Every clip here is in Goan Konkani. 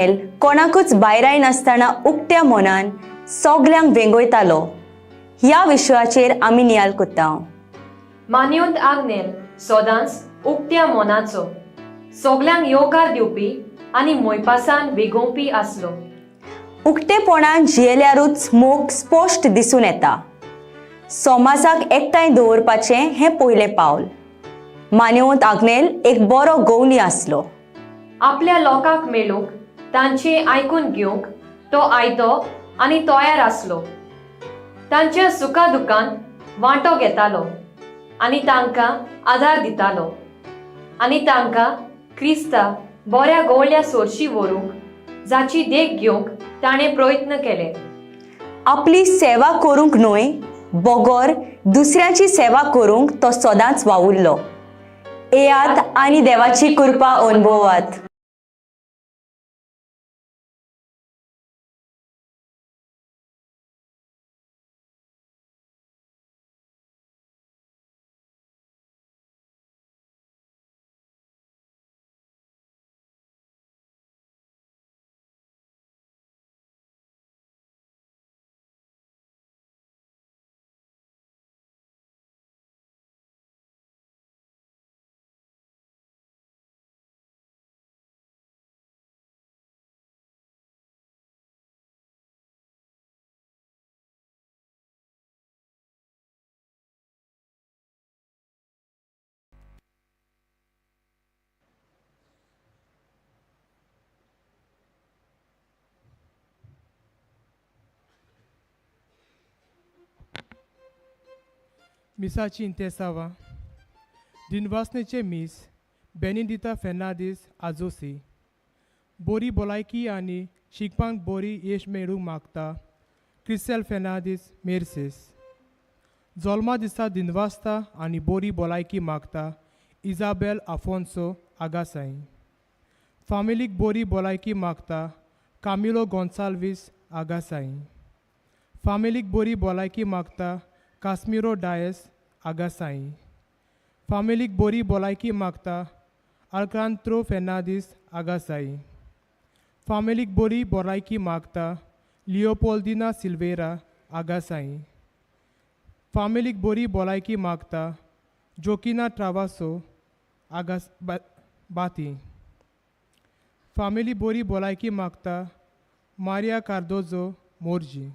कोणाकूच भायराय नासतना उक्त्या मनान सगल्यांक वेंगयतालो. ह्या विशयाचेर आमी नियाल कोत्ता. मान्योंत आग्नेल सदांच उक्त्या मनाचो, सगल्यांक येवकार दिवपी आनी मोयपासान वेगोवपी आसलो. उक्तेपणान जियेल्यारूच मोग स्पश्ट दिसून येता. समाजाक एकठांय दवरपाचें हें पयलें पावल. मान्यवंत आग्नेल एक बरो गवली आसलो. आपल्या लोकांक मेळूंक, तांचें आयकून घेवंक तो आयतो आनी तयार आसलो. तांच्या सुखा दुखांत वांटो घेतालो आनी तांकां आदार दितालो आनी तांकां क्रिस्ता बऱ्या गोवल्या सोरशी व्हरूंक जाची देख घेवंक ताणें प्रयत्न केले. आपली सेवा करूंक न्हय बगर दुसऱ्यांची सेवा करूंक तो सदांच वावुरलो. येयात आनी देवाची कृपा अनुभवात. मिसाची इंतेसावा. दिनवासनेचे मीस. बेनिदिता फेर्नादीस आजोसी बोरी भलायकी आनी शिकपाक बोरी येश मेळूंक मागता. क्रिस्टेल फेर्नादीस मेर्सेस जोल्मा दिसा दिनवासता आनी बोरी भलायकी मागता. इजाबेल आफोन्सो आगासाई फामिलीक बोरी भलायकी मागता. कामिलो गोन्साल्वीस आगासाई फामिलीक बोरी भलायकी मागता. कास्मिरो डायस आगासाई फामिलीक बोरी भलायकी मागता. आल्कांत्रो फेर्नादीस आगासाई फामिलीक बोरी भलायकी मागता. लियोपोल्दिना सिल्वेरा आगासाई फामिलीक बोरी भलायकी मागता. जोकिना ट्रावासो आगास बाती फामिली बोरी भलायकी मागता. मारिया कार्दोजो मोरजी.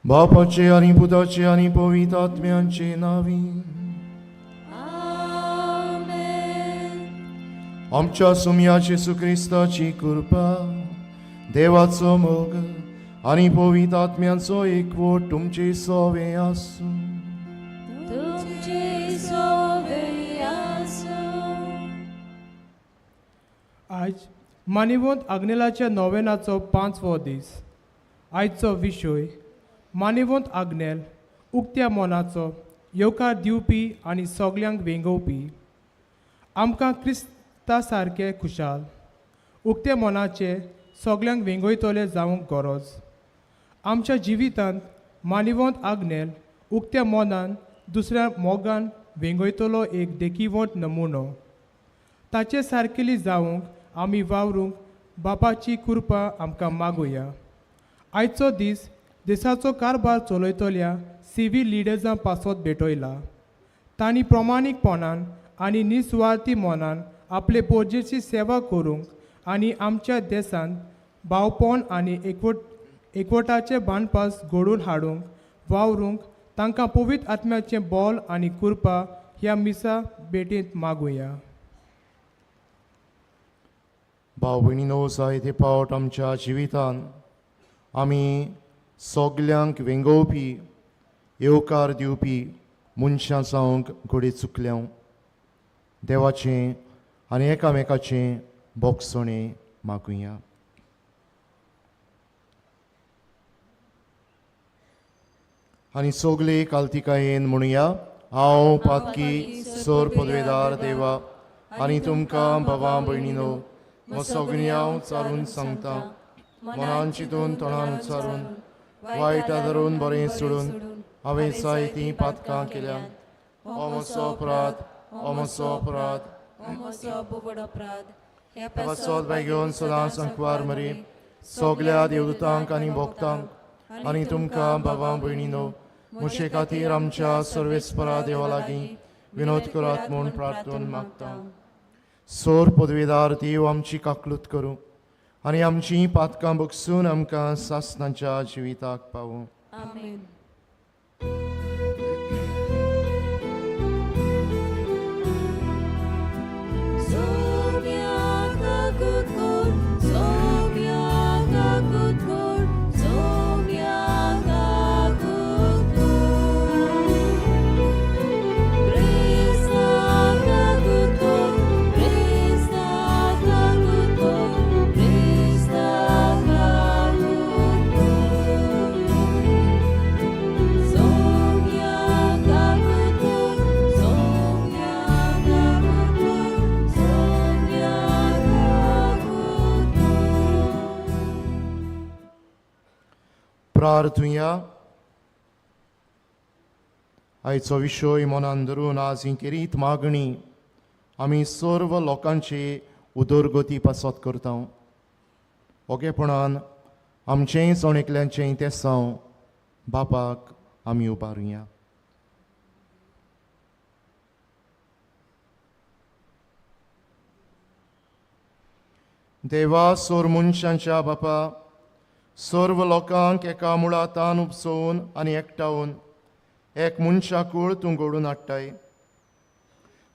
बापाचे आनी पुताचे आनी पवित्र आत्म्यांचे नांवी. आमच्या सुमया जेसू क्रिस्ताची कृपा, देवाचो मोग आनी पवित्र आत्म्यांचो एकवट तुमचे सवे आसूं. तुमचे सोवे आसूं. आयज मानिवंत आग्नेलाच्या नोवेनाचो पांचवो दीस. आयचो विशय मानिवंत आग्नेल उक्त्या मनाचो येवकार दिवपी आनी सगल्यांक वेंगोवपी. आमकां क्रिस्ता सारके खुशाल उक्त्या मनाचे सगल्यांक वेंगयतले जावंक गरज. आमच्या जिवितांत मानिवंत आग्नेल उक्त्या मनान दुसऱ्या मोगान वेंगयतलो एक देखीवंत नमुनो. ताचे सारकेली जावंक आमी वावरूंक बापाची कृपा आमकां मागुया. आयचो दीस देशाचो कारभार चलयतल्या सिवील लिडर्सां पासत भेटयला. तांणी प्रमाणीकपणान आनी निस्वार्थी मनान आपले पोरजेची सेवा करूंक आनी आमच्या देशांत भावपण आनी एकवटाचे बांदपास घडोवन हाडूंक वावरूंक तांकां पवित्र आत्म्याचें बोल आनी कृपा ह्या मिसा भेटेंत मागुया. भाव भयणीनो, जायते फावट आमच्या जिवितान आमी सगल्यांक वेंगोवपी, येवकार दिवपी मनशां जावंक घडये चुकल्या. देवाचें आनी एकामेकाचें भोगसणें मागुया. आनी सगले कालतिकायेन म्हणुया, हांव पातकी सर पदवेदार देवा आनी तुमकां भावा भयणीनो सगळ्यां उच्चारून सांगता, मनान चिंतून तोंडान उच्चारून वायट धरून बरें सोडून हांवें जायतीं पातकां केल्या. हो म्हजो अपराध, हो म्हजो अपराध, हो म्हजो बोबड अपराध. ह्या पासत घेवन सदांच संकवार मरी सगल्या देवदूतांक आनी भक्तांक आनी तुमकां बाबा भयणीनो म्हजे खातीर आमच्या सर्वेस्परा देवा लागीं विनोद करात म्हूण प्रार्थन मागता. सोर पदवेदार देव आमची काकलूत करूं आनी आमची पातकां बगसून आमकां सासणाच्या जिविताक पावूं. आमेन. प्रार्थुया. आयचो विशय मनान धरून आज ही केरीत मागणी आमी सर्व लोकांचे उदरगती पासत करता. ओगेपणान आमचेंय जण एकल्याचें तेसांव बापाक आमी उबारुया. देवा, सोर मनशांच्या बापा, सर्व लोकांक एका मुळातान उपसोवन आनी एकठावन एक मनशाकूळ तूं घडून हाडटाय.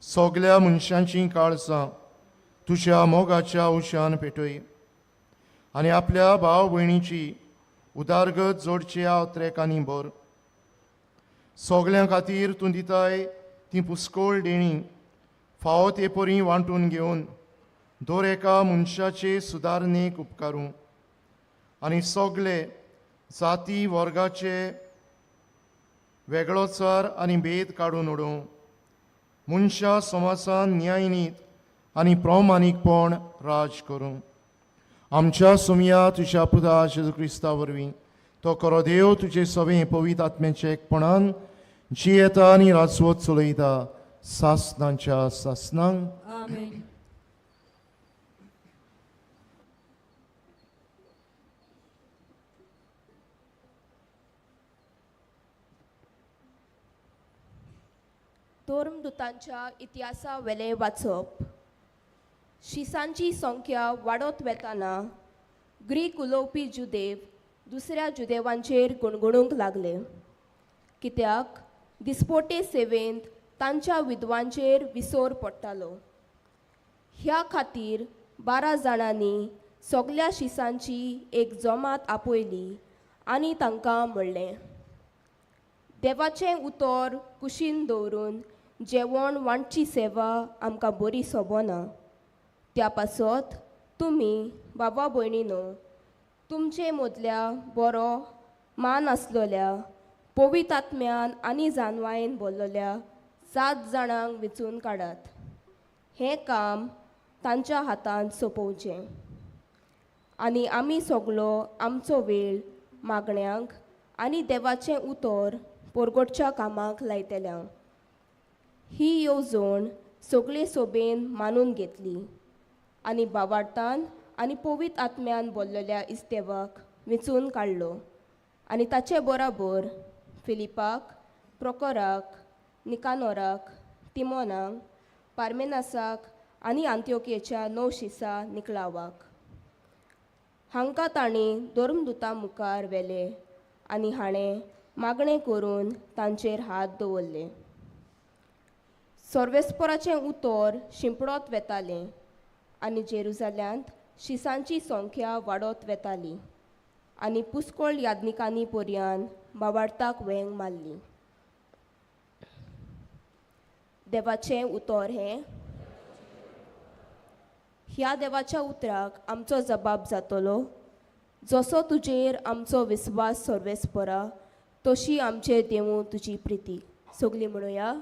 सगल्या मनशांचीं काळजां तुज्या मोगाच्या उशान पेटय आनी आपल्या भाव भयणीची उदारगत जोडच्या अत्रेकांनी भर. सगल्यां खातीर तूं दिताय ती पुस्कोळ देणी फावो ते परी वांटून घेवन दर एका मनशाचे सुदारणेक उपकारूं आनी सगले जाती वर्गाचे वेगळोचार आनी भेद काडून उडोवं. मनशा समाजान न्यायनीत आनी प्रमाणीकपण राज करूं. आमच्या सुमया तुज्या पुता जेजू क्रिस्ता वरवीं तो खरो देव तुजे सवें पवित्र आत्म्याचे एकपणान जियेता आनी राजवत चलयता सासनांच्या सासनांक. आमेन. धर्मदूतांच्या इतिहासा वेलें वाचप. शिसांची संख्या वाडत वेताना ग्रीक उलोवपी जुदेव दुसऱ्या जुदेवांचेर गुणगुणूंक लागले. कित्याक दिसपोटे सेवेंत तांच्या विद्वांचेर विसोर पडटालो. ह्या खातीर 12 जाणांनी सगल्या शिसांची एक जमात आपयली आनी तांकां म्हणलें, देवाचें उतर कुशीन दवरून जेवण वांटची सेवा आमकां बरी सोबना. त्या पासत तुमी बाबा भयणीनो तुमचे मदल्या बरो मान आसलोल्या पवित्र आत्म्यान आनी जानवायेन भरलोल्या 7 जाणांक वेंचून काडात. हें काम तांच्या हातांत सोंपोवचें आनी आमी सगलो आमचो वेळ मागण्यांक आनी देवाचें उतर परगटच्या कामाक लायतल्या. ही येवजण सगळे सोबेन मानून घेतली आनी बावार्थान आनी पवित्र आत्म्यान बोल्लेल्या इस्तेवाक वेंचून काडलो आनी ताचे बराबर फिलिपाक, प्रोकोराक, निकानोराक, तिमोनाक, पार्मेनासाक आनी आंत्योकेच्या 9 शिसा निकलावाक. हांकां तांणी धर्मदुता मुखार व्हेले आनी हाणें मागणें करून तांचेर हात दवरले. सर्वेस्पराचें उतर शिंपडत वेतालें आनी जेरुजाल्यांत शिसांची संख्या वाडत वेताली आनी पुस्कोळ याज्ञिकांनी पर्यान बाबार्ताक वेंग मारली. देवाचें उतर हें. ह्या देवाच्या उतराक आमचो जबाब जातलो. जसो तुजेर आमचो विस्वास सर्वेस्परा तशी आमचेर देवूं तुजी प्रिती. सगलीं म्हणुया,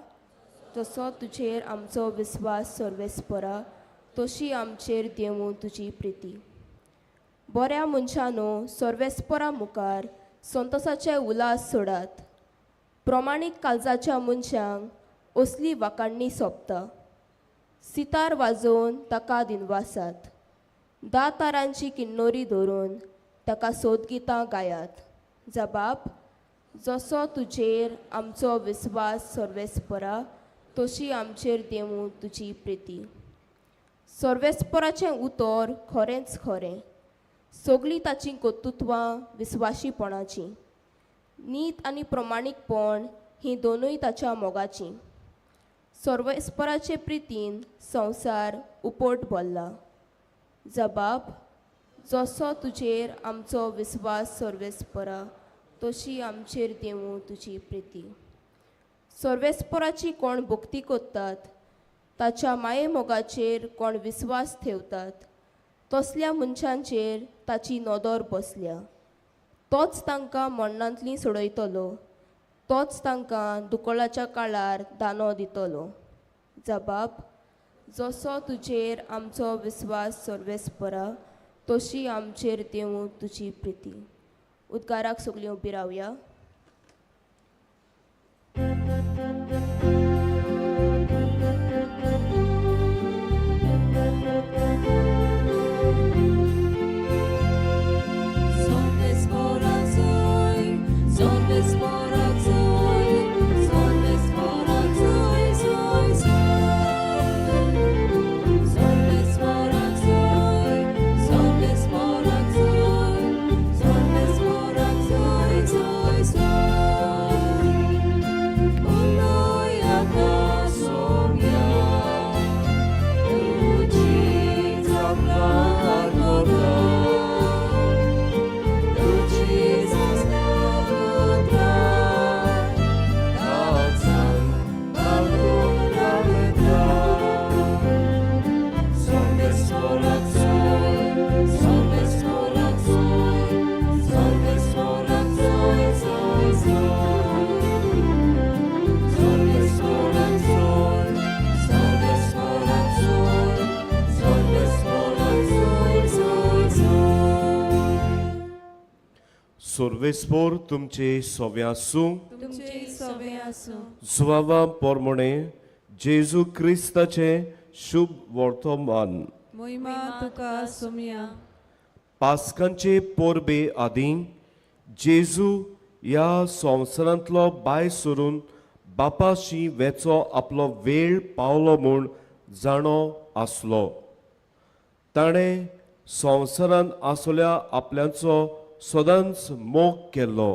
जसो तुजेर आमचो विस्वास सर्वेस्परा तशी आमचेर देवूं तुजी प्रिती. बऱ्या मनशानो सर्वेस्परा मुखार संतोसाचे उल्हास सोडात. प्रमाणीक काळजाच्या मनशांक असली वाकाण्णी सोंपता. सितार वाजोवन ताका दिनवासात. 10 तारांची किन्नोरी धरून ताका सोदगितां गायात. जबाब, जसो तुजेर आमचो विस्वास सर्वेस्परा तशी आमचेर देवूं तुजी प्रिती. सर्वेस्पराचें उतर खरेंच खरें. सगळीं ताचीं कर्तुत्वां विस्वाशीपणाचीं. नीत आनी प्रमाणीकपण हीं दोनूय ताच्या मोगाचीं. सर्वेस्पराचे प्रितीन संवसार उपट भरला. जबाब, जसो तुजेर आमचो विस्वास सर्वेस्परा तशी आमचेर देवूं तुजी प्रिती. सर्वेस्पराची कोण भक्ती करतात, ताच्या मायेमोगाचेर कोण विस्वास ठेवतात, तसल्या मनशांचेर ताची नदर बसल्या. तोच तांकां मरणांतलीं सोडयतलो, तोच तांकां दुकळाच्या काळार दानो दितलो. जबाब, जसो तुजेर आमचो विस्वास सर्वेस्परा तशी आमचेर देवूं तुजी प्रिती. उद्गाराक सगळीं उबी रावया. सर्वेस्पोर तुमचे सोवे आसूं, तुमचे सोवे आसूं. जुवावा पोरमोणे जेजू क्रिस्ताचे शुभ वर्तमान. मोहिमा तुका सुमया. पास्कांचे परबे आदीं जेजू ह्या संवसारांतलो भायर सरून बापाशी वेचो आपलो वेळ पावलो म्हूण जाणो आसलो. ताणें संवसारांत आसल्या आपल्याचो सदांच मोग केल्लो,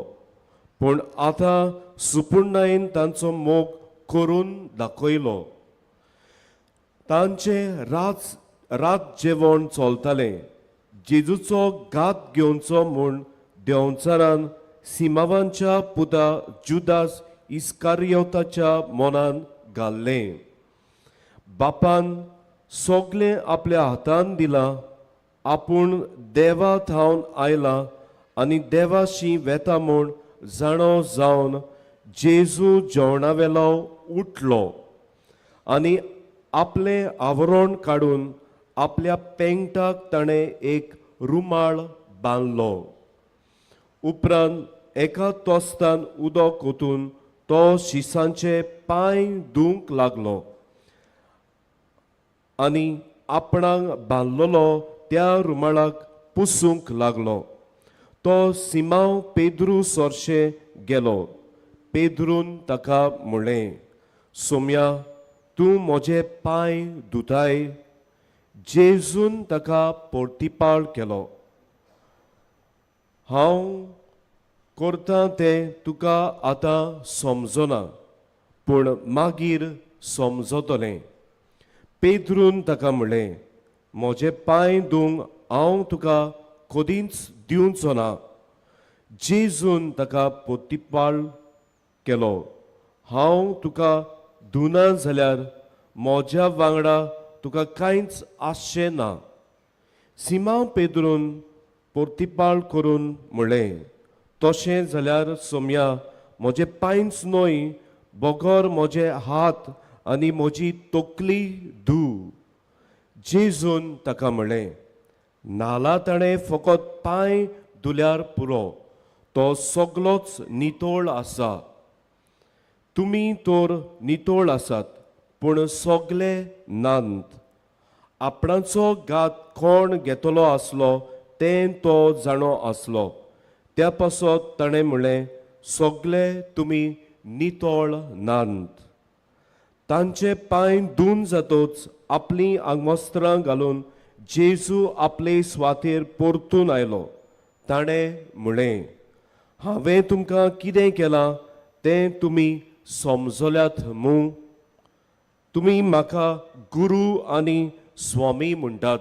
पूण आतां सुपुर्णायेन तांचो मोग करून दाखयलो. तांचें रात रात जेवण चलतालें. जेजूचो घात घेवचो म्हूण देंवचारान सिमावांच्या पुता जुदास इस्कारियोताच्या मनान घाल्लें. बापान सगळें आपल्या हातान दिलां. आपूण देवा थावन आयला आनी देवाशी वेता म्हूण जाणो जावन जेजू जेवणा वेलो उठलो आनी आपलें आवरण काडून आपल्या पेंगटाक ताणें एक रुमाळ बांदलो. उपरांत एका तोस्तान उदक ओतून तो शिसांचे पांय धुवंक लागलो आनी आपणाक बांदलेलो त्या रुमाळाक पुसूंक लागलो. तो सिमांव पेद्रू सोरशे गेलो. पेद्रून ताका म्हणलें, सोम्या, तूं म्हजे पांय धुताय? जेजून ताका पोर्तिपाळ केलो, हांव करतां तें तुका आतां समजना, पूण मागीर समजतलें. पेद्रून ताका म्हणलें, म्हजे पांय धुवंक हांव तुका कदींच दिवचो ना. जेजून ताका पोतिपाळ केलो, हांव तुका धुना जाल्यार म्हज्या वांगडा तुका कांयच आसचें ना. सिमांव पेद्रून पोर्तिपाळ करून म्हणलें, तशें जाल्यार सोम्या, म्हजे पांयच न्हय बगर म्हजे हात आनी म्हजी तकली धू. जेजून ताका म्हणलें, न्हाला ताणें फकत पांय धुल्यार पुरो, तो सगलोच नितळ आसा. तुमी तर नितळ आसात, पूण सगले नात. आपणाचो घात कोण घेतलो आसलो तें तो जाणो आसलो. त्या पासत ताणें म्हणलें, सगले तुमी नितळ नात. तांचे पांय धुवन जातच आपलीं आंगवस्त्रां घालून जेजू आपले सुवातेर परतून आयलो. ताणें म्हणलें, हांवें तुमकां कितें केलां तें तुमी समजल्यात मू? तुमी म्हाका गुरू आनी स्वामी म्हणटात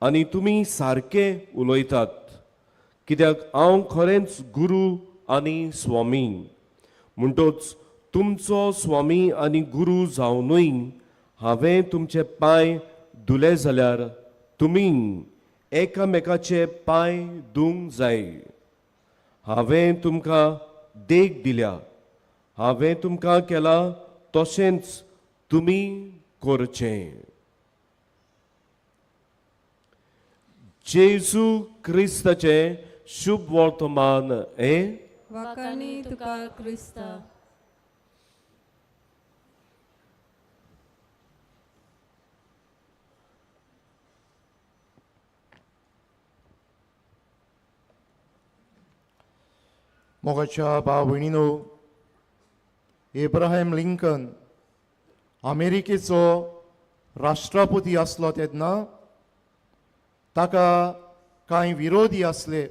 आनी तुमी सारकें उलयतात, कित्याक हांव खरेंच गुरू आनी स्वामी. म्हणटच तुमचो स्वामी आनी गुरू जावनूय हांवें तुमचे पांय धुले जाल्यार तुमी एकामेकाचे पांय धुवंक जाय. हांवें तुमकां देख दिल्या, हांवें तुमकां केलां तशेंच तुमी करचें. जेजू क्रिस्ताचें शुभ वर्तमान हें. वाखाणी तुका क्रिस्ता. मोगाच्या भाव भयणीनो, एब्राहम लिंकन अमेरिकेचो राष्ट्रपती आसलो तेन्ना ताका कांय विरोधी आसले,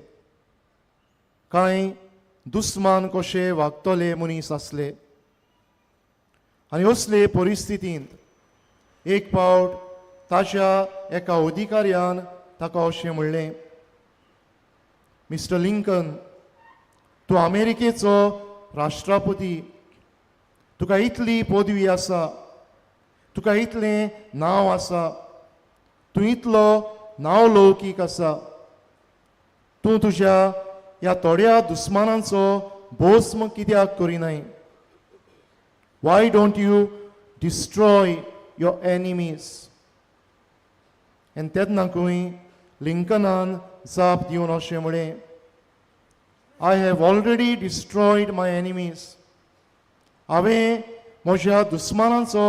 कांय दुस्मान कशे वागतले मनीस आसले. आनी असले परिस्थितींत एक फावट ताच्या एका अधिकाऱ्यान ताका अशें म्हणलें, मिस्टर लिंकन, तूं अमेरिकेचो राष्ट्रपती, तुका इतली पदवी आसा, तुका इतलें नांव आसा, तूं इतलो नांव लौकीक आसा, तूं तुज्या ह्या थोड्या दुस्मानांचो भस्म कित्याक करिनाय? Why don't you destroy your enemies? आनी तेन्ना खंय लिंकनान जाप दिवन अशें म्हळें, I have already destroyed my enemies. हांवें म्हज्या दुस्मानांचो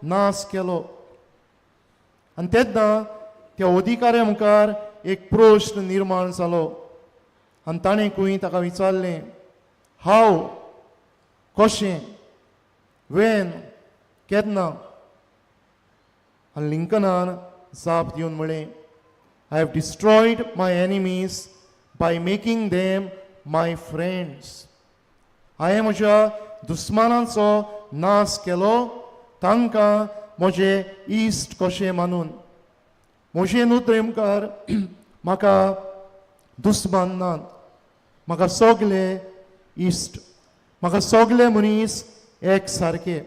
नाश केलो. आनी तेन्ना त्या अधिकाऱ्या मुखार एक प्रश्न निर्माण जालो आनी ताणें खंय ताका विचारलें, हाव, कशें, वेन, केन्ना? आनी लिंकनान जाप दिवन म्हळें, I have destroyed my enemies by making them my friends. हांवें म्हज्या दुस्मानांचो नाश केलो तांकां म्हजे इश्ट कशें मानून. म्हजे नदरे मुखार म्हाका दुस्मान नात, म्हाका सगले इश्ट, म्हाका सगले मनीस एक सारके.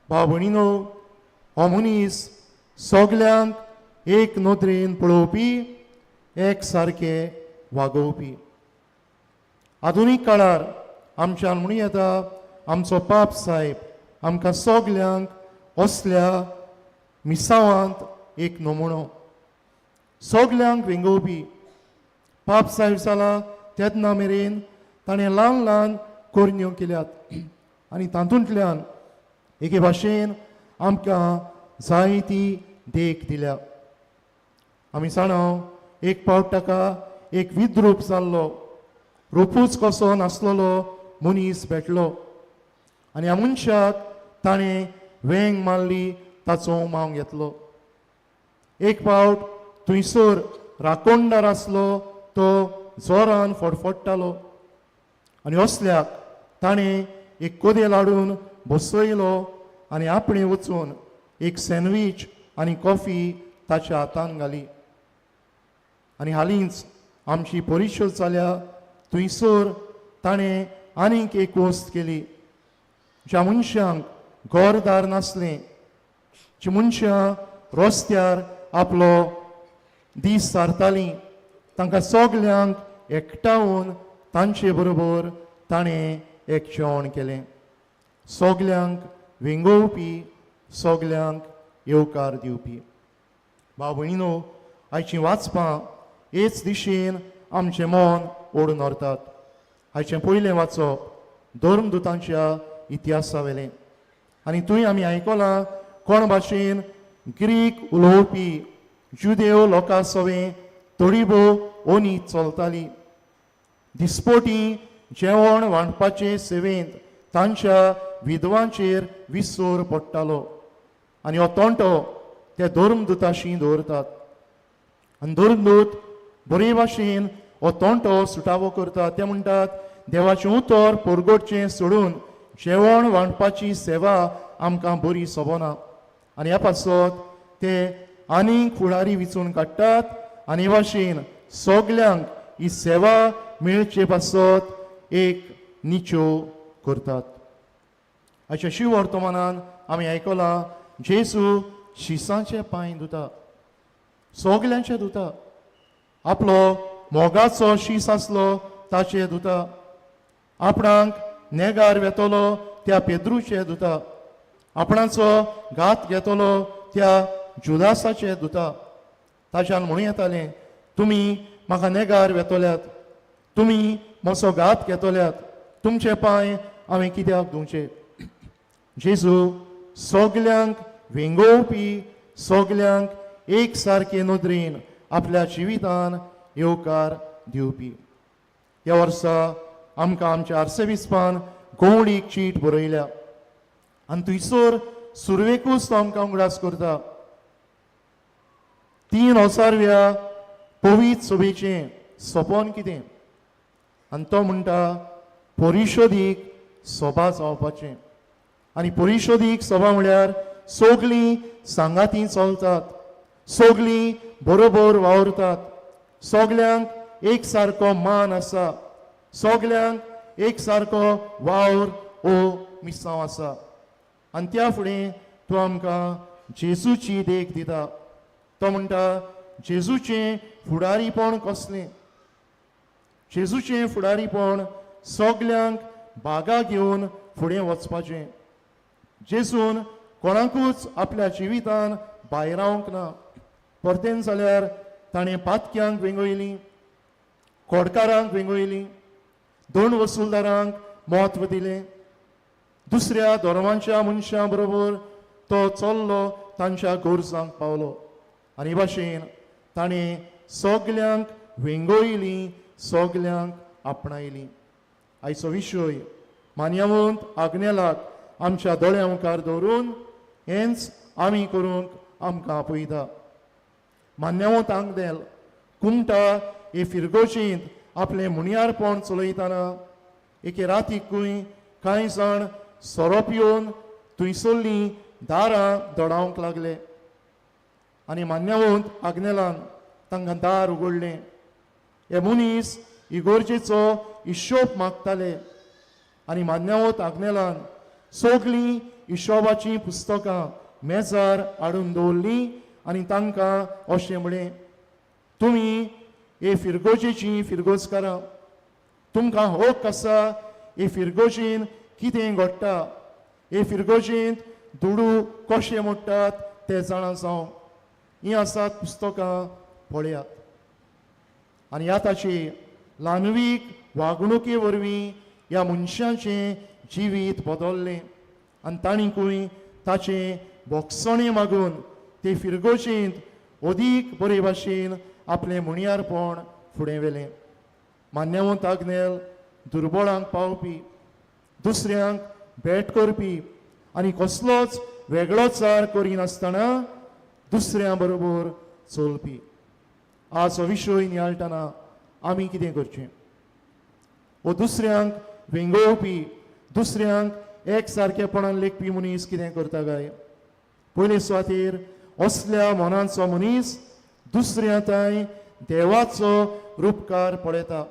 भाव भयणीनो, हो मनीस सगल्यांक एक नदरेन पळोवपी, एक सारके वागोवपी. आधुनीक काळार आमच्यान म्हणूं येता आमचो पाप साहेब आमकां सगल्यांक असल्या मिसावांत एक नमुणो, सगल्यांक वेंगोवपी. पाप साहेब जाला तेन्ना मेरेन ताणें ल्हान ल्हान करण्यो केल्यात आनी तातूंतल्यान एके भाशेन आमकां जायती देख दिल्या. आमी जाणा एक फावट ताका एक विद्रूप जाल्लो, रुपूच कसो नासलेलो मनीस भेटलो आनी ह्या मनशाक ताणें वेंग मारली, ताचो माव घेतलो. एक फावट थंयसर राखणदार आसलो तो जोरान फडफडटालो आनी असल्याक ताणें एक कोदेल हाडून बसयलो आनी आपणें वचून एक सँडवीच आनी कॉफी ताच्या हातान घाली. आनी हालींच आमची परिशद जाल्या थंयसर ताणें आनीक एक वस्त केली. ज्या मनशांक घरदार नासलें, जी मनशां रस्त्यार आपलो दीस सारतालीं, तांकां सगल्यांक एकठावन तांचे बरोबर ताणें एक जेवण केलें. सगल्यांक वेंगोवपी, सगल्यांक येवकार दिवपी. भाव भयणीनो, आयचीं वाचपां हेच दिशेन आमचें मन ओडून व्हरतात. आयचें पयलें वाचप धर्मदुतांच्या इतिहासा वेलें आनी थंय आमी आयकलां कोण भाशेन ग्रीक उलोवपी जुदेव लोकां सवें तोडीबो ओनी चलताली. दिसपोटी जेवण वांटपाचे सेवेंत तांच्या विधवांचेर विसर पडटालो आनी हो तोंटो ते धर्मदुताशी दवरतात आनी धर्मदूत बरे भाशेन हो तोंटो सुटावो करतात. ते म्हणटात देवाचें उतर परगटचें सोडून जेवण वांटपाची सेवा आमकां बरी सोबना. आनी ह्या पासत ते आनीक फुडारी विचून काडटात आनी हे भाशेन सगल्यांक ही सेवा मेळचे पासत एक निच्यो करतात. आयच्या शिव वर्तमानान आमी आयकलां जेजू शिसांचे पांय धुता, सगल्यांचे धुता. आपलो मोगाचो शीस आसलो ताचे धुता, आपणाक नेगार वेतलो त्या पेद्रूचे धुता, आपणाचो घात घेतलो त्या जुदासाचे धुता. ताच्यान म्हणूं येतालें तुमी म्हाका नेगार वेतल्यात, तुमी म्हजो घात घेतल्यात, तुमचे पांय हांवें कित्याक धुवचे? जेजू सगल्यांक वेंगोवपी, सगल्यांक एक सारके नदरेन आपल्या जिवितान येवकार दिवपी. ह्या वर्सा आमकां आमच्या आर्सेबिस्पान गोवणीक चीट बरयल्या आनी थंयसर सुरवेकूच तो आमकां उगडास करता. 3000व्या पवित्र सभेचें सपन कितें? आनी तो म्हणटा परिशदीक सभा जावपाचें. आनी परिशदीक सभा म्हळ्यार सगलीं सांगाती चलतात, सगलीं बरोबर वावुरतात, सगल्यांक एक सारको मान आसा, सगल्यांक एक सारको वावर ओ मिसांव आसा. आनी त्या फुडें तूं आमकां जेजूची देख दिता. तो म्हणटा जेजूचें फुडारीपण कसलें? जेजूचें फुडारीपण सगल्यांक बागा घेवन फुडें वचपाचें. जेजून कोणाकूच आपल्या जिवितान भायरावंक ना. परतेन जाल्यार ताणें पातक्यांक वेंगयलीं, खोडकारांक वेंगयलीं, दोन वसुलदारांक म्हत्व दिलें, दुसऱ्या धर्मांच्या मनशां बरोबर तो चल्लो, तांच्या गरजांक पावलो. आनी भाशेन ताणें सगल्यांक वेंगयलीं, सगल्यांक आपणायलीं. आयचो विशय मान्यवंत आग्नेलाक आमच्या दोळ्या मुखार दवरून हेंच आमी करूंक आमकां आपयता. मान्यवंत आग्नेल कुमटा हे फिरगोजींत आपलें मुणयारपण चलयतना एके रातीकूय कांय जाण सोरो पिवन थंयसरलीं दारां दडावंक लागले आनी मान्यवंत आग्नेलान तांकां दार उगडलें. हे मनीस इगोर्जेचो हिशोब मागताले आनी मान्यवंत आग्नेलान सगळीं हिशोबाचीं पुस्तकां मेजार हाडून दवरलीं आनी तांकां अशें म्हळें, तुमी हे फिरगोजेचीं फिरगोजकारां, तुमकां हक आसा हे फिरगोजेन कितें घडटा, हे फिरगोजेंत दुडू कशे मोडटात ते जाणा जावं. हीं आसात पुस्तकां पळयात. आनी ह्या ताची ल्हानवीक वागणुके वरवीं ह्या मनशाचें जिवीत बदल्लें आनी ताणीकूय ताचें बोगसणें मागून ते फिरगोजेंत अदीक बरे भाशेन आपलें मुणयारपण फुडें व्हेलें. मान्यवंत आग्नेल दुर्बळांक पावपी, दुसऱ्यांक भेट करपी आनी कसलोच वेगळोचार करिनासतना दुसऱ्यां बरोबर चलपी. आज हो विशय नियाळटना आमी कितें करचें? हो दुसऱ्यांक वेंगोवपी, दुसऱ्यांक एक सारकेपणान लेखपी मनीस कितें करता काय? पयले सुवातेर असल्या मनाचो मनीस दुसऱ्या थंय देवाचो रुपकार पळयता.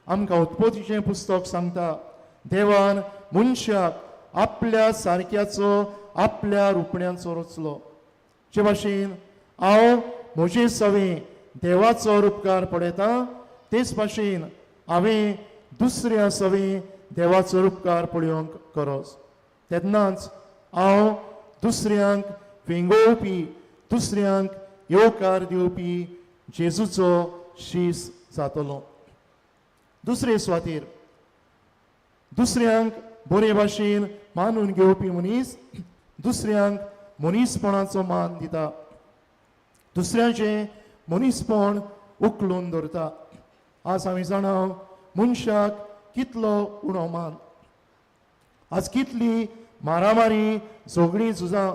आमकां उत्पत्तीचें पुस्तक सांगता, देवान मनशाक आपल्या सारक्याचो आपल्या रुपण्याचो रचलो. जे भाशेन हांव म्हजे सवें देवाचो रुपकार पळयता तेच भाशेन हांवें दुसऱ्या सवें देवाचो रुपकार पळोवंक गरज. तेन्नाच हांव दुसऱ्यांक वेंगोवपी, दुसऱ्यांक येवकार दिवपी जेजूचो शीस जातलो. दुसरे सुवातेर दुसऱ्यांक बरे भाशेन मानून घेवपी मनीस दुसऱ्यांक मनीसपणाचो मान दिता, दुसऱ्यांचें मनीसपण उखलून दवरता. आज आमी जाणा मनशाक कितलो उणो मान, आज कितली मारामारी, झगडीं, झुजां,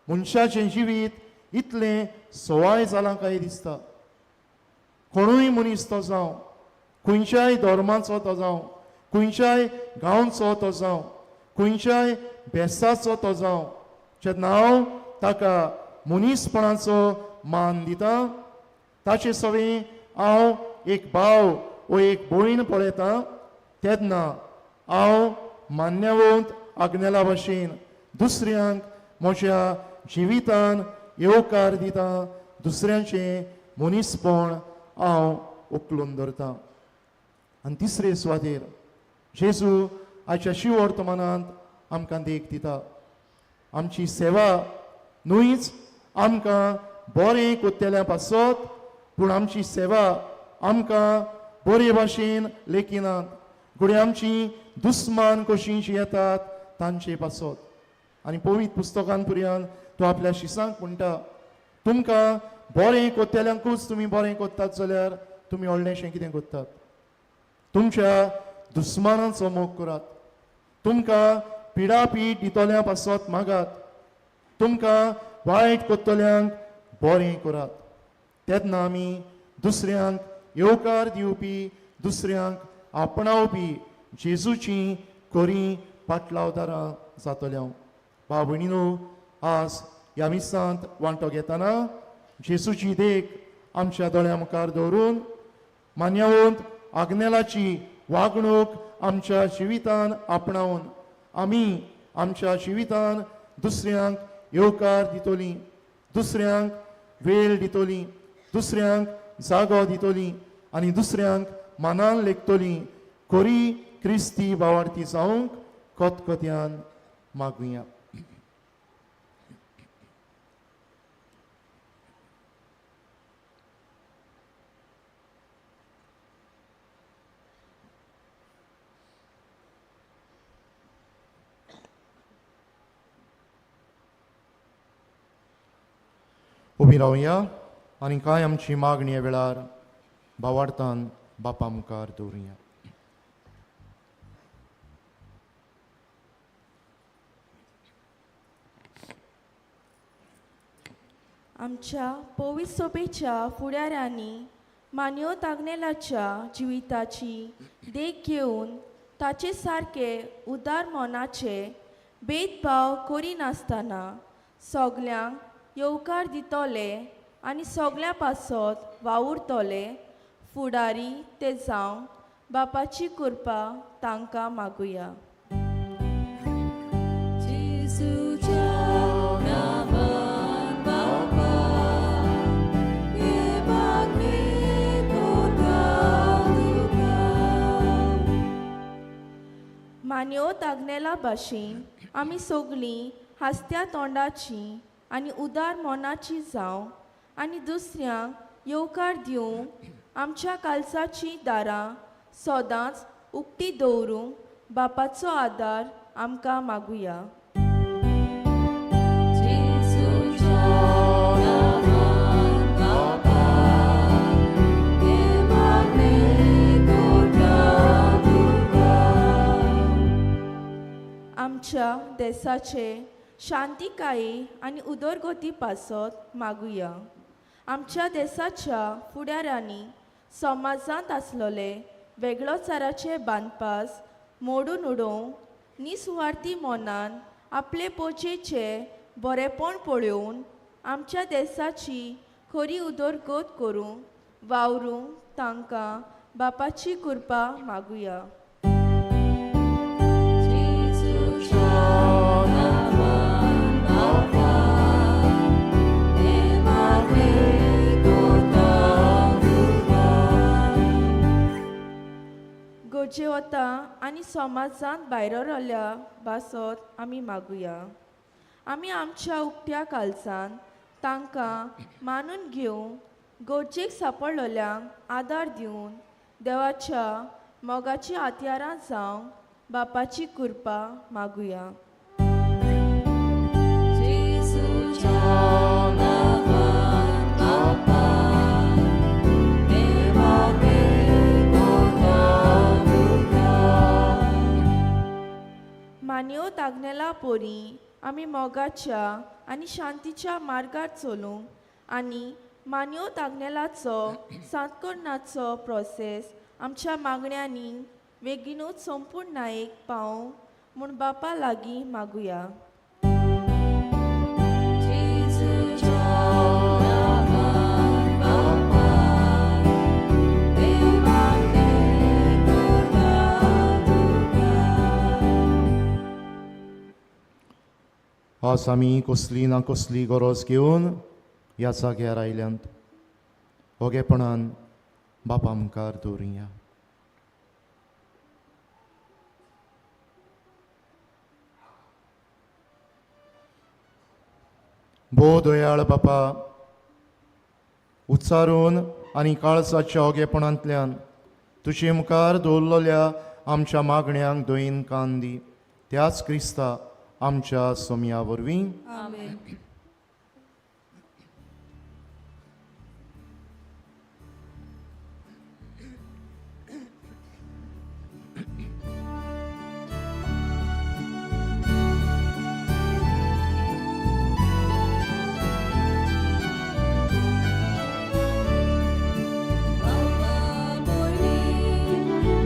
मनशाचें जिवीत इतलें सवाय जालां काय दिसता. कोणूय मनीस तो जावं, खंयच्याय धर्माचो तो जावं, खंयच्याय गांवचो तो जावं, खंयच्याय भेसाचो तो जावं, जेन्ना हांव ताका मनीसपणाचो मान दिता ताचे सवें हांव एक भाव वो एक भयण पळयता तेन्ना हांव मान्यवंत आग्नेला भाशेन दुसऱ्यांक म्हज्या जिवितान येवकार दिता, दुसऱ्यांचें मनीसपण हांव उखलून धरता. आनी तिसरे सुवातेर जेजू आयच्या शिवर्तमानांत आमकां देख दिता. आमची सेवा न्हूच आमकां बरें कोत्तेल्या पासत, पूण आमची सेवा आमकां बरे भाशेन लेखिनात, घडये आमची दुस्मान कशीं जी येतात तांचे पासत. आनी पवित्र पुस्तकान पुरयान तो आपल्या शिसांक म्हणटा, तुमकां बरें कोत्तेल्यांकूच तुमी बरें कोत्तात जाल्यार तुमी व्हडलेंशें कितें कोत्तात? तुमच्या दुस्मानांचो मोग करात, तुमकां पिडापीड दितल्या पासत मागात, तुमकां वायट कोत्तल्यांक बरें करात. तेन्ना आमी दुसऱ्यांक येवकार दिवपी, दुसऱ्यांक आपणावपी जेजूची खरी पाटलावदारां जातल्या. भाव भयणीनो, आज ह्या मिसांत वांटो घेतना जेजूची देख आमच्या दोळ्या मुखार दवरून मान्यवंत आग्नेलाची वागणूक आमच्या जिवितान आपणावन आमी आमच्या जिवितान दुसऱ्यांक येवकार दितली, दुसऱ्यांक वेळ दितली, दुसऱ्यांक जागो दितली आनी दुसऱ्यांक मानान लेखतली. खरी क्रिस्ती भावार्थी जावंक खतखत्यान मागुया. उबी रावया आनी कांय आमची मागणी ह्या वेळार भावार्थान बापा मुखार दवरुया. आमच्या पवित्र सभेच्या फुडाऱ्यांनी मान्योत आग्नेलाच्या जिविताची देख घेवन ताचे सारके उदार मनाचे भेदभाव करिनासतना सगल्यांक येवकार दितले आनी सगल्यां पासत वावुरतले फुडारी ते जावंक बापाची कृपा तांकां मागुया. जेजूच्या नांवान बापा, हे मागणें करता तुका. मान्योत आग्नेला भाशेन आमी सगळीं हांसत्या तोंडाची आनी उदार मनाची जावं आनी दुसऱ्यांक येवकार दिवंक आमच्या कालसाचीं दारां सदांच उक्ती दवरूंक बापाचो आदार आमकां मागुया. जेजूच्या नांवान बापा, हे मागणें करता तुका. आमच्या देसाचे शांतिकाये आनी उदरगती पासत मागुया. आमच्या देसाच्या फुडाऱ्यांनी समाजांत आसलेले वेगळोचाराचे बांदपास मोडून उडोवंक निसुवार्थी मनान आपले पोचेचे बरेपण पळोवन आमच्या देसाची खरी उदरगत करूंक वावरूंक तांकां बापाची कृपा मागुया. जेजूच्या नांवान बापा, हे मागणें करता तुका. गरजेवता आनी समाजांत भायर रावल्या बासत आमी मागुया. आमी आमच्या उक्त्या कालसान तांकां मानून घेवंक गरजेक सांपडलेल्यांक आदार दिवन देवाच्या मोगाची हत्यारां जावंक बापाची कृपा मागुया. जेजूच्या नांवान बापा, हे मागणें करता तुका. मान्योत आग्नेला पोरी आमी मोगाच्या आनी शांतीच्या मार्गार चलूंक आनी मान्योत आग्नेलाचो सांतकोरणाचो प्रोसेस आमच्या मागण्यांनी बेगीनूच संपूर्णायेक पावोवंक म्हूण बापा लागीं मागुया. जेजूच्या नांवान बापा, हे मागणें करता तुका. आज आमी कसली ना कसली गरज घेवन ह्या जाग्यार आयल्यांत. ओगेपणान बापा मुखार दवरुया. भोव दयाळ बापा, उच्चारून आनी काळजाच्या ओगेपणांतल्यान तुजे मुखार दवरलेल्या आमच्या मागण्यांक दयेन कान दी. त्याच क्रिस्ता आमच्या सोमया वरवीं. आमेन. बाबा बोली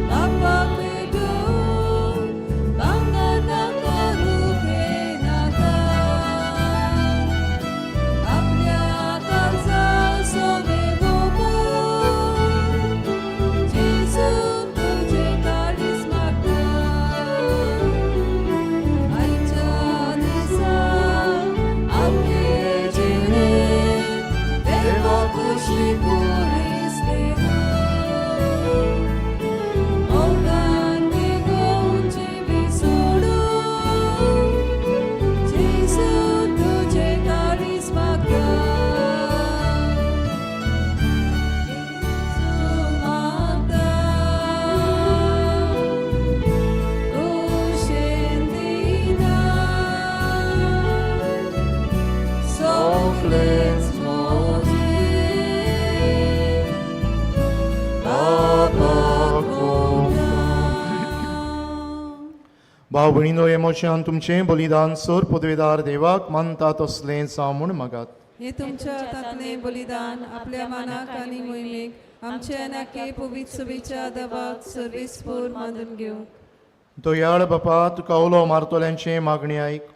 बाबा पेटू बांगता करू नाका आपल्या काळजा सोबे गोपू जेजू तुझे काळीज मागता आयच्या दिसा आपले जिणे देवा कुशी पुरिसले मोगान तिगोवन जिवी सोडू जेजू तुझे काळीज मागता जेजू मागता कुशेन दिना सोगलेंच मोजें बाबा कोंता. भाव भयणीनो, हे मोशान तुमचें बलिदान सोर पदवेदार देवाक मानता तसलें जावं म्हूण मागात. हे तुमच्या हातांतलें बलिदान आपल्या मानाक आनी मोहिमेक आमच्या नाके पवित्र सभेच्या देवाक सर्वेस्पोर मानून घेवंक. दयाळ बापा, तुका उलो मारतल्यांचें मागणें आयक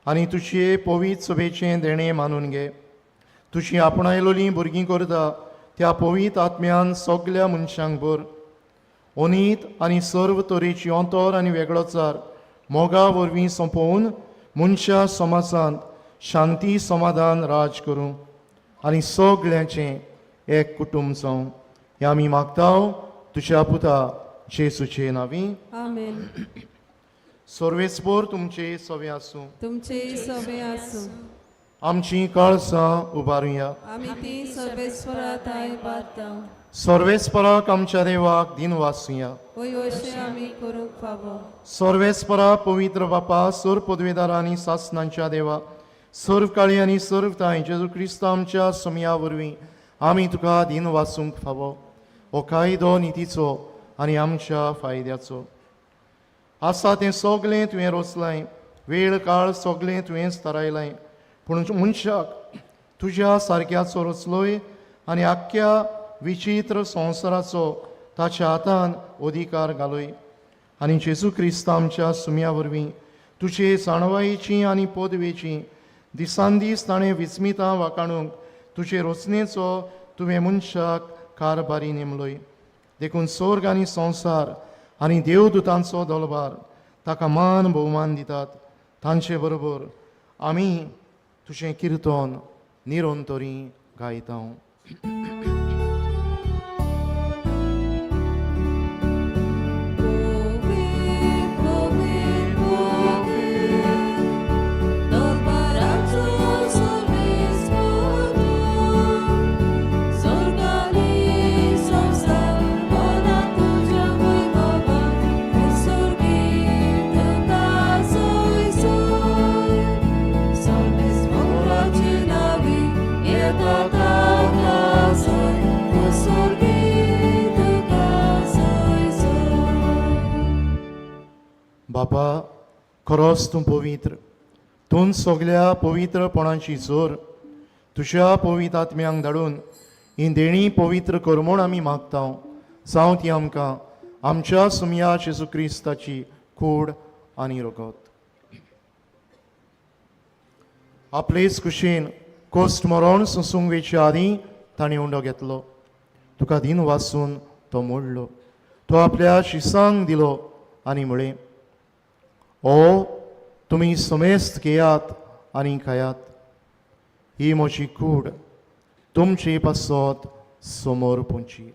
आनी तुजे पवित्र सभेचें देणें मानून घे. तुजी आपणायलोलीं भुरगीं करता त्या पवित्र आत्म्यान सगल्या मनशांक भर. ओनीत आनी सर्व तरेची अंतर आनी वेगळोचार मोगा वरवीं सोंपोवन मनशा समाजांत शांती समाधान राज करूं आनी सगळ्यांचें एक कुटुंब जावं, हें आमी मागता तुज्या पुता जेसूचे नांवी. आमेन. सर्वेस्पोर तुमचे सवे आसूं. तुमचे सवे आसूं. आमची काळसां उबारुया. आमी ती सर्वेस्परा थांय बारता. सर्वेस्पराक आमच्या देवाक दिन वासुया. वय अशें आमी करूंक फावो. सर्वेस्परा पवित्र बापा, सर्व पदवेदार आनी सासनांच्या देवा, सर्व काळी आनी सर्व ताय जेजू क्रिस्त आमच्या समया वरवीं आमी तुका दिन वासूंक फावो. हो कायदो नितीचो आनी आमच्या फायद्याचो आसा. तें सगलें तुवें रोसलाय, वेळ काळ सगलें तुवेंच थारायलाय. पूण मनशाक तुज्या सारक्याचो रचलोय आनी आख्ख्या विचित्र संवसाराचो ताच्या हातान अधिकार घालोय. आनी जेजू क्रिस्त आमच्या सुम्या वरवीं तुजे जाणवायेची आनी पदवेची दिसान दीस ताणें विस्मितां वाकाणूंक तुजे रचनेचो तुवें मनशाक कारभारी नेमलोय. देखून स्वर्ग आनी संवसार आनी देवदूतांचो दलबार ताका मान भोवमान दितात. तांचे बरोबर आमी तुजें किर्तन निरंतरी गायता. पवित्र पवित्र पवित्र दरबाराचो सर्वेस्पोर तूं, स्वर्ग आनी संवसार भरला तुज्या वैभवान, स्वर्गीत तुका सोय सोय. सर्वेस्पोराचे नांवी येता ताका सोय, स्वर्गीत तुका सोय सोय. बापा, खरोच तूं पवित्र, तूं सगल्या पवित्रपणाची जोर. तुज्या पवित्र आत्म्यांक धाडून ही देणी पवित्र कर म्हूण आमी मागता. जावं ती आमकां आमच्या सुमया जेजू क्रिस्ताची कूड आनी रगत. आपलेच कुशीन कोस्ट मरण सोंसूंक वेचे आदीं ताणें उंडो घेतलो. तुका दिन वासून तो मोडलो, तो आपल्या शिसांक दिलो आनी म्हळें, ओ तुमी समेस्त घेयात आनी खायात. ही म्हजी कूड तुमचे पासत समोर पोंची.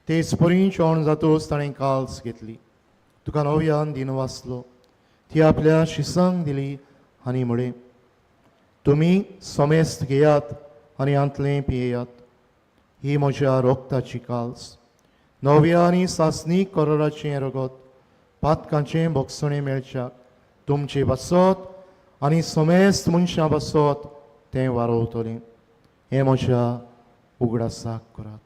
तेच परी जेवण जातूच ताणें काल्स घेतली, तुका नव्यान दिन वाचलो, ती आपल्या शिसांक दिली आनी म्हळें, तुमी समेस्त घेयात आनी हांतलें पियेयात. ही म्हज्या रोगताची काल्स, नव्या आनी सासणीक करोराचें रगत, पातकांचें भोगसणें मेळच्याक तुमचे पासत आनी समेस्त मनशां पासत तें वारोवतलें. हें म्हज्या उगडासाक करात.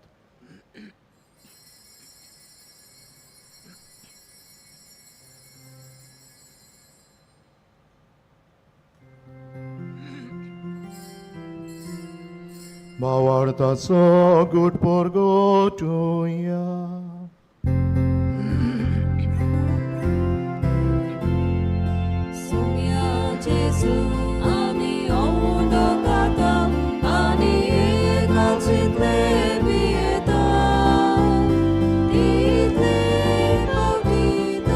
भावार्थाचो गुट पोरगोटुया. सुम्या जेजू आमी उंडो खाता आनी एकाचितले पियेता, तितले पवित्र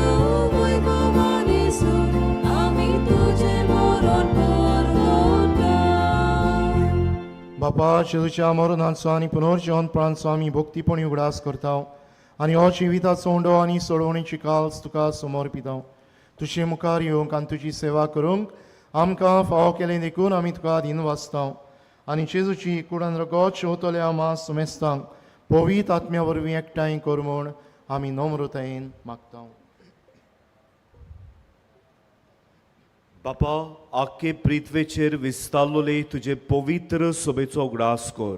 वैभवान येसू आमी तुजें मरण परगटा. बापा, जेजूच्या मरणाचो आनी पुनर्जिवनपणाचो आमी भक्तीपणी उगडास करता आनी हो जिविताचो उंडो आनी सोडवणीची काल्स तुका समर्पिता. तुजे मुखार येवंक आनी तुजी सेवा करूंक आमकां फावो केलें देखून आमी तुका दिन वाचता. आनी जेजूची कुडान रगत शेवतल्या आमा सुमेस्तांक पवित्र आत्म्या वरवीं एकठांय कर म्हूण आमी नम्रतायेन मागता. बापा, आख्खे पृथ्वेचेर विस्तारलोले तुजे पवित्र सभेचो उगडास कर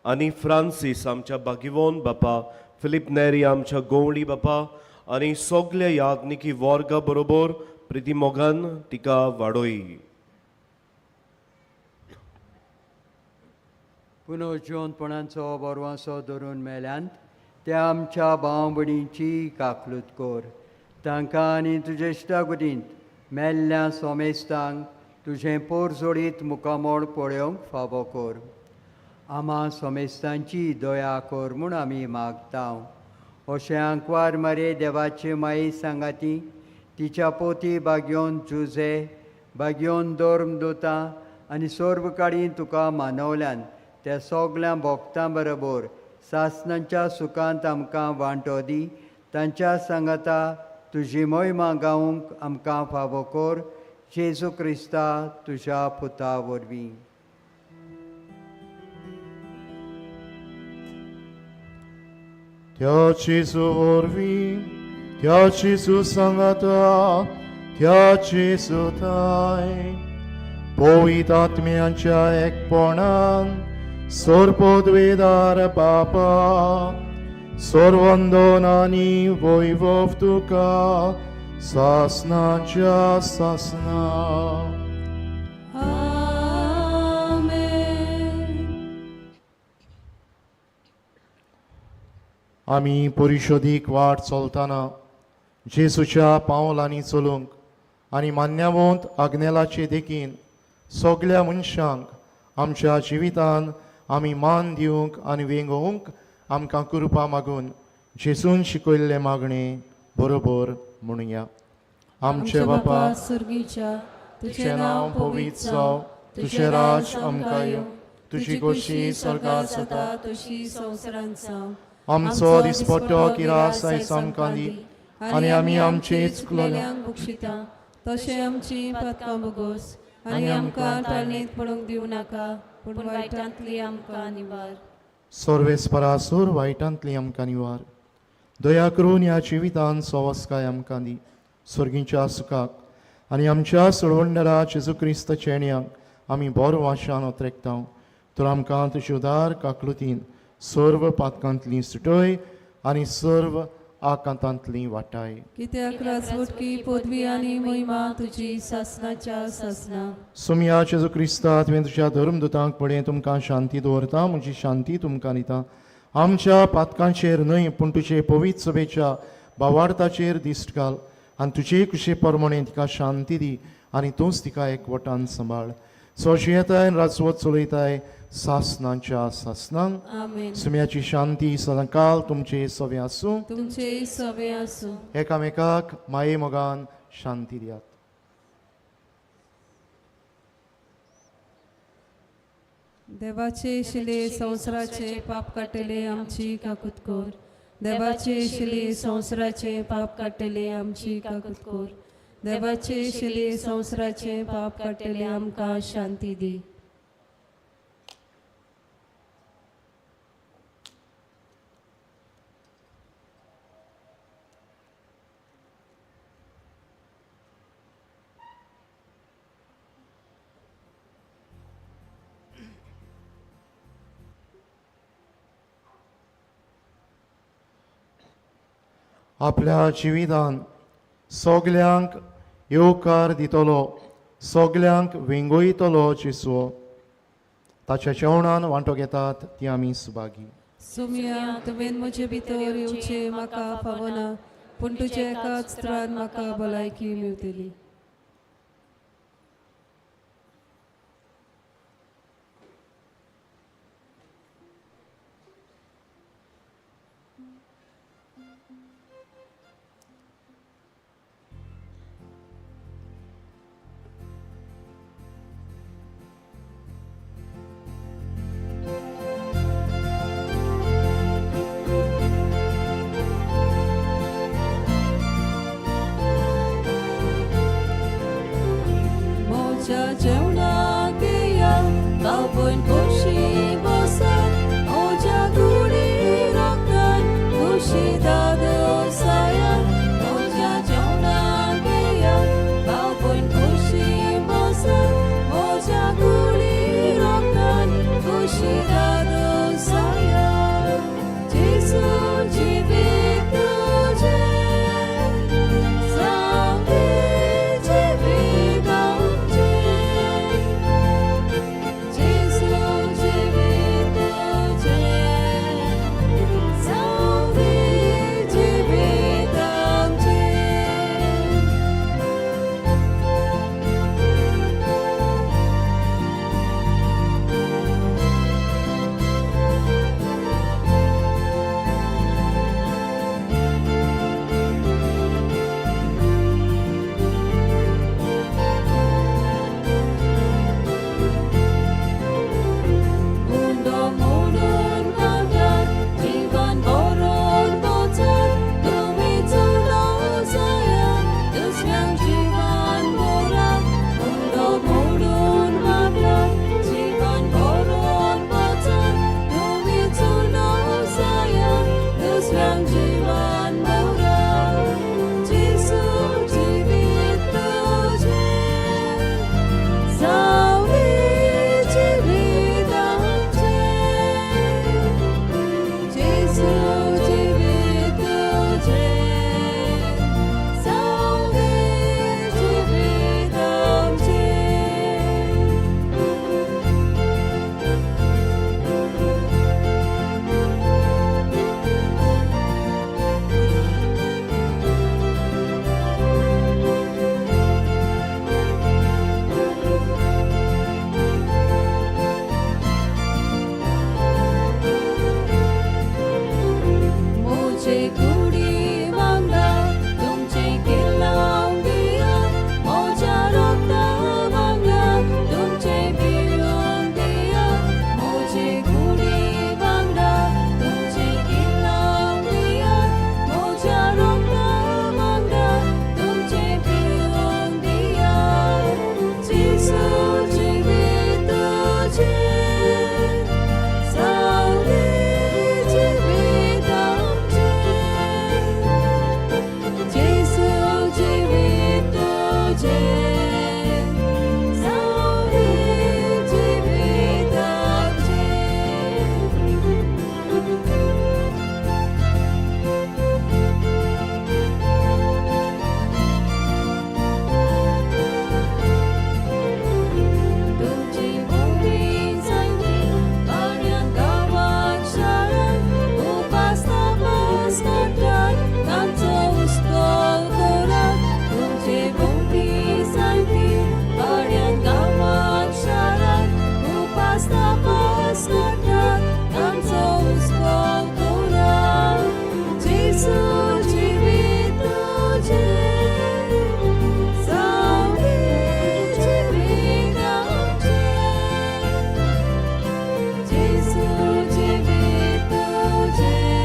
आनी फ्रांसीस आमच्या बागिवोन बापा, फिलीप नेरी आमच्या गोवळी बापा आनी सगल्या याज्ञिकी वर्गा बरोबर प्रितीमोगान तिका वाडोय. पुनर्जिवंतपणाचो बरवासो धरून मेल्यांत त्या आमच्या भाव भयणींची काकलूत कर. तांकां आनी तुजे इश्टागुटींत मेल्ल्या सोमेस्तांक तुजें पोर जोडीत मुखामोळ पळोवंक फावो कर. आमा सोमेस्तांची दया कर म्हूण आमी मागता. अशें आंकवार मरे देवाचे माये सांगाती तिच्या पोती बागयोन जुजे बागयोन धर्म दोता आनी सर्व काळी तुका मानवल्यान त्या सगल्या भोक्तां बरोबर सासणाच्या सुखांत आमकां वांटो दी. तांच्या सांगाता तुजी मोहिमा गावंक आमकां फावो कर. जेजू क्रिस्ता तुज्या पुता वरवीं. त्या जेजू वरवीं, त्या जेजू सांगाता, त्या जेजू थांय पवित्र आत्म्यांच्या एकपणान सर्वपदवेदार बापा सर्वंदन आनी वैभव तुका सासनाच्या सासना. आमेन. आमी परिशोदीक वाट चलतना जेजूच्या पावलांनी चलूंक आनी मान्यवंत आग्नेलाचे देखीन सगल्या मनशांक आमच्या जिवितान आमी मान दिवंक आनी वेंगोवंक आमकां कृपा मागून जेजून शिकयल्लें मागणें बरोबर म्हणुया. आमचे बापा सुर्गीच्या, तुजें नांव पवित्र जावं, तुजें राज आमकां येवं, तुजी गोशी स्वर्गार जाता तशी संवसारांत जावं. आमचो दिसपट्टो किरास आयज आमकां दी आनी आमी आमचे चुकलेल्यांक बक्षिता तशें आमची पातकां भोगोस आनी आमकां ताळणेंत पडूंक दिवं नाका, पूण वायटांतली आमकां निवार. सर्वेस्परासूर वायटांतली आमकां निवार. दया करून ह्या जिवितान सवस्काय आमकां दी सर्गीच्या सुखाक आनी आमच्या सोडवणदारा जेजू क्रिस्त चेण्याक आमी बरो वाशान ओतरेकता. तर आमकां तुजे उदार काकलुतीन सर्व पातकांतली सुटय आनी सर्व आकांतांतली वाटाय. कित्याक राजवटकी पदवी आनी महिमा तुजी सासनाच्या सासना. सोमया जेजू क्रिस्ता, तुवें तुज्या धर्मदुतांक पळय तुमकां शांती दवरता, म्हजी शांती तुमकां दिता. आमच्या पातकांचेर न्हय पूण तुजे पवित्र सभेच्या भावार्थाचेर दिश्ट घाल आनी तुजे कुशे प्रमाणे तिका शांती दी आनी तूंच तिका एकवटान सांबाळ. सोंशियताय राजवत चलयताय सासनाच्या सासनांक. आमेन. सुम्याची शांती सदांकाल तुमचे सवे आसूं. तुमचे सवे आसूं. एकामेकाक माये मोगान शांती दियात. देवाचे शिले संवसाराचे पाप काडटले आमची काकूत कर. देवाचे शिले संवसाराचे पाप काडटले आमची काकूत कर. देवाचे शिले संवसाराचे पाप काडटले आमकां शांती दी. आपल्या जिवितान सगल्यांक येवकार दितलो, सगल्यांक वेंगयतलो जेजू. ताच्या जेवणान वांटो घेतात ती आमी सुभागी. सोमया, तुवें म्हजे भितर येवचें म्हाका फावना, पूण तुज्या एकाच उतरान म्हाका भलायकी मेवतली. म्हज्या जेवणाक या बापून खोशी बसात, म्हज्या कुडी रोखान खोशी दादो. मोजे कुडी वांगडा तुमचें किल्लांव दिया, मोज्या रोगता वांगडा तुमचें पिवंक दिया, मोजे कुडी वांगडा तुमचें किल्लांव दिया, मोज्या रोगता वांगडा तुमचें पिवंक दिया. जेजू जिवीत तुजें, सावळी जिवीत आमचें. जेजू जिवीत तुजें, सावळी जिवीत आमचें. तुमची बोली जायती पाण्यान गांवात शारान उपास तापास काडटात तांचो हुस्को करात. तुमची बोली जायती पाण्यान गांवात शारान उपास तापास काडटात तांचो हुस्को करात. जेजू जिवीत तुजें, सावळी जिवीत आमचें. जेजू जिवीत तुजें,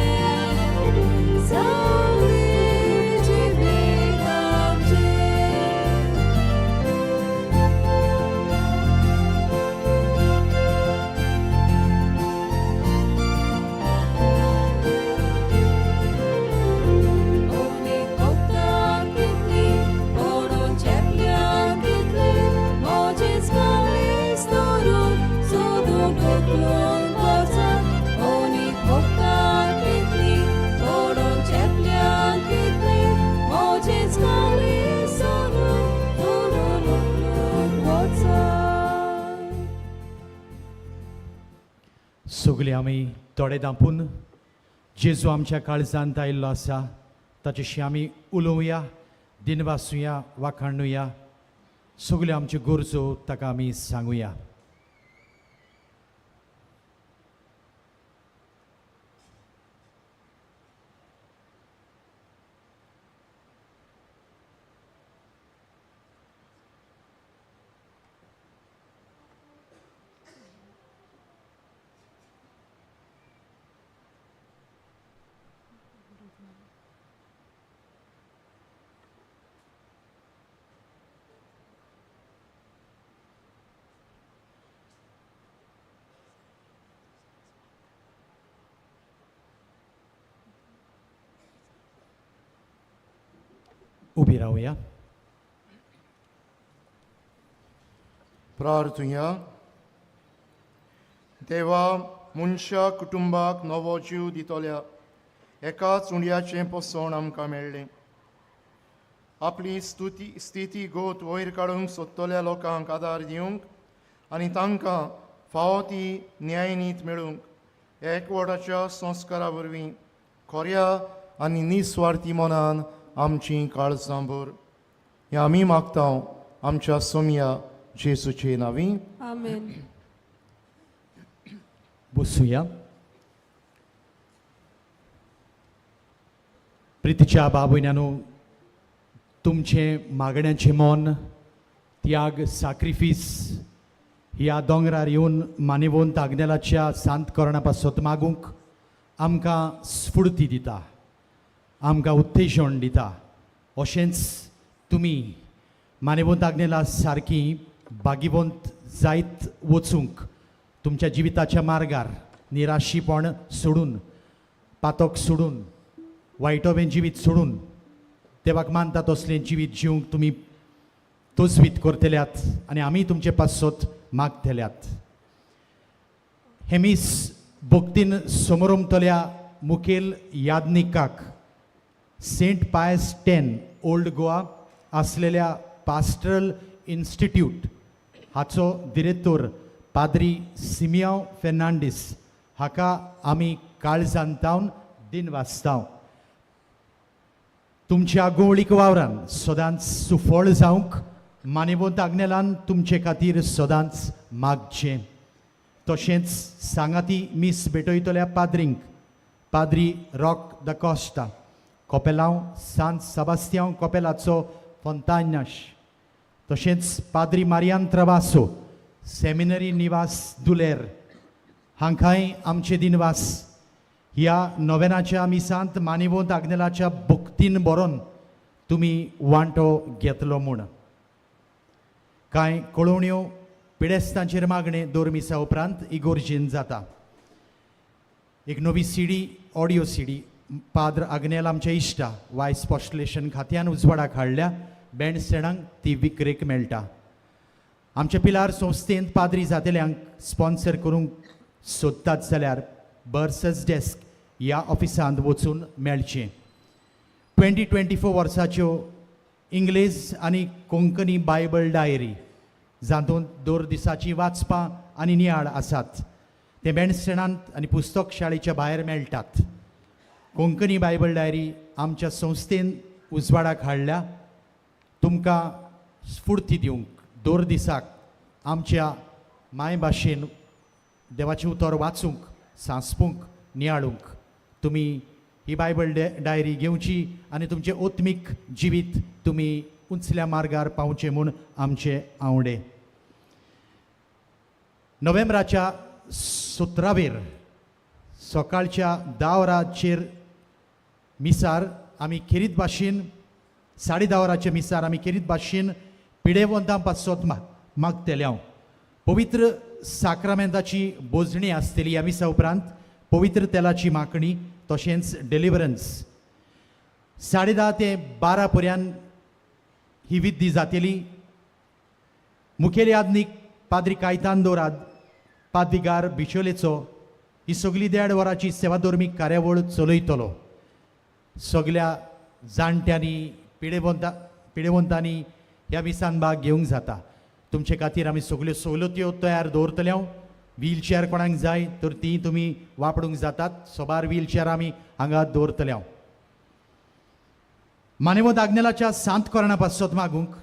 सावळी जिवीत आमचें. ओनी कोकता कितली, ओडून चेपल्या कितली, मोजेच काळीज धरून सोदून उखलून वचात. ओनी कोकता कितली, ओडून चेपल्या कितली, मोजेच काळीज धरून सोदून उखलून वचात. सगळीं आमी दोळे धांपून जेजू आमच्या काळजांत आयिल्लो आसा ताचेशी आमी उलोवया, दिनवासुया, वाखाणुया. सगल्यो आमच्यो गरजो ताका आमी सांगुया. उबी रावया. प्रार्थुया. देवा, मनशा कुटुंबाक नवो जीव दितल्या एकाच उंड्याचें पोसवण आमकां मेळ्ळें. आपली स्तुती स्थिती गोत वयर काडूंक सोदतल्या लोकांक आदार दिवंक आनी तांकां फावो ती न्यायनीत मेळूंक एकवटाच्या संस्कारा वरवीं खोऱ्या आनी निस्वार्थी मनान आमचीं काळजां भर. हें आमी मागता आमच्या सोमया जेजूचे नांवी. आमेन. बसुया. प्रितीच्या बाबयन्यानो, तुमचें मागण्याचें मन, त्याग, साक्रिफीस ह्या दोंगरार येवन मानेवंत आग्नेलाच्या सांत करणा पासत मागूंक आमकां स्फुर्ती दिता, आमकां उत्तेजन दिता. अशेंच तुमी मानेवंत आग्नेला सारकी भागिवंत जायत वचूंक तुमच्या जिविताच्या मार्गार निराशीपण सोडून, पातक सोडून, वायटोवें जिवीत सोडून देवाक मानता तसलें जिवीत जिवंक तुमी तजवीत करतल्यात आनी आमी तुमचे पासत मागतल्यात. हें मीस भक्तीन समोरमतल्या मुखेल यादनिकाक Saint Pius X Old Goa आसलेल्या पास्ट्रल इन्स्टिट्यूट हाचो दिरेतोर पाद्री सिमियांव फेर्नांडीस हाका आमी काळजान तावन दिनवासताव. तुमच्या गोवळीक वावरान सदांच सुफळ जावंक मानेवंत आग्नेलान तुमचे खातीर सदांच मागचें. तशेंच सांगाती मीस भेटयतल्या पाद्रींक पाद्री रॉक the Costa, कोपेलांव सांत सेबास्तियांव कोपेलाचो फोंतान्याश, तशेंच पाद्री मारियान त्रवासो, सेमिनरी निवास दुलेर हांकांय आमचे दिनवास. ह्या नोवेनाच्या मिसांत मानिवंत आग्नेलाच्या भक्तीन बरोवन तुमी वांटो घेतलो म्हूण. कांय कळोवण्यो पिडेस्तांचेर मागणें दर मिसा उपरांत इगोर्जीन जाता. एक नवी CD, audio CD Padu Agnel आमच्या इश्टा वायस पॉस्टुलेशन खात्यान उजवाडाक हाडल्या. बँडस्टँडांक ती विक्रेक मेळटा. आमच्या पिलार संस्थेंत पाद्री जातेल्यांक स्पॉन्सर करूंक सोदतात जाल्यार बर्सस डेस्क ह्या ऑफिसांत वचून मेळचें. 2024 वर्साच्यो इंग्लीश आनी कोंकणी बायबल डायरी जातूंत दर दिसाचीं वाचपां आनी नियाळ आसात, ते बँडस्टँडांत आनी पुस्तक शाळेच्या भायर मेळटात. कोंकणी बायबल डायरी आमच्या संस्थेन उजवाडाक हाडल्या तुमकां स्फुर्ती दिवंक, दर दिसाक आमच्या मायभाशेन देवाचें उतर वाचूंक, सांसपूंक, नियाळूंक. तुमी ही बायबल डायरी घेवची आनी तुमचें आत्मीक जिवीत तुमी उंचल्या मार्गार पावचें म्हूण आमचे आवडे. नोव्हेंबराच्या 17वेर सकाळच्या 10 वरांचेर मिसार आमी खेरीत भाशेन, 10:30 वरांच्या मिसार आमी खेरीत भाशेन पिडेवंतां पासत मागतले हांव. पवित्र साक्रामेंताची बोजणी आसतली ह्या मिसा उपरांत, पवित्र तेलाची मागणी तशेंच डिलिवरन्स. 10:30 ते 12 पर्यंत ही विद्दी जातली. मुखेली आदनीक पाद्री कायतान दोराद, पाद्रीगार बिचोलेचो ही सगली 1.5 वरांची सेवाधर्मीक कार्यावळ चलयतलो. सगल्या जाणट्यांनी, पिडेवंतांनी ह्या मिसान भाग घेवंक जाता. तुमचे खातीर आमी सगल्यो सवलत्यो तयार दवरतले. हांव व्हीलचेअर कोणाक जाय तर ती तुमी वापरूंक जातात. सोबार व्हीलचेअर आमी हांगा दवरतले. हांव मानेवत आग्नेलाच्या सांत कोरणा पासत मागूंक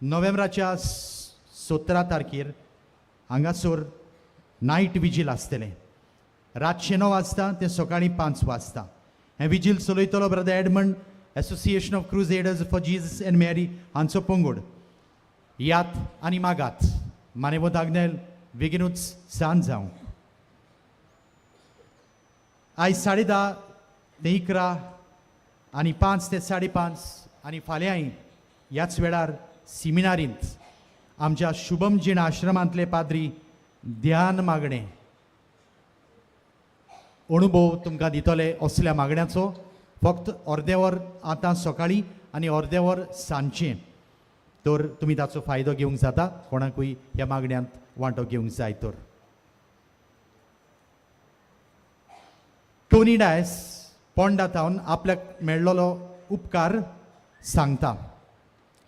नोव्हेंबराच्या 17 तारखेर हांगासर नायट विजील आसतलें. रातचें 9 वाजता ते सकाळीं 5 वाजता. हें vigil चलयतलो brother Edmund, association of crusaders for Jesus and Mary हांचो पंगड. यात आनी मागात. मानेवत आग्नेल बेगिनूच सांज जावं. आयज 10:30 ते 11 आनी 5 ते 5:30 आनी फाल्यांय ह्याच वेळार सिमिनारींत आमच्या शुभम जीण आश्रमांतले पाद्री ध्यान मागणें अणुभव तुमकां दितले. असल्या मागण्याचो फक्त अर्दें वर आतां सकाळीं आनी अर्दें वर सांजचें, तर तुमी ताचो फायदो घेवंक जाता कोणाकूय ह्या मागण्यांत वांटो घेवंक जाय तर. टोनी डायस पोंडा थावन आपल्याक मेळ्ळलो उपकार सांगता.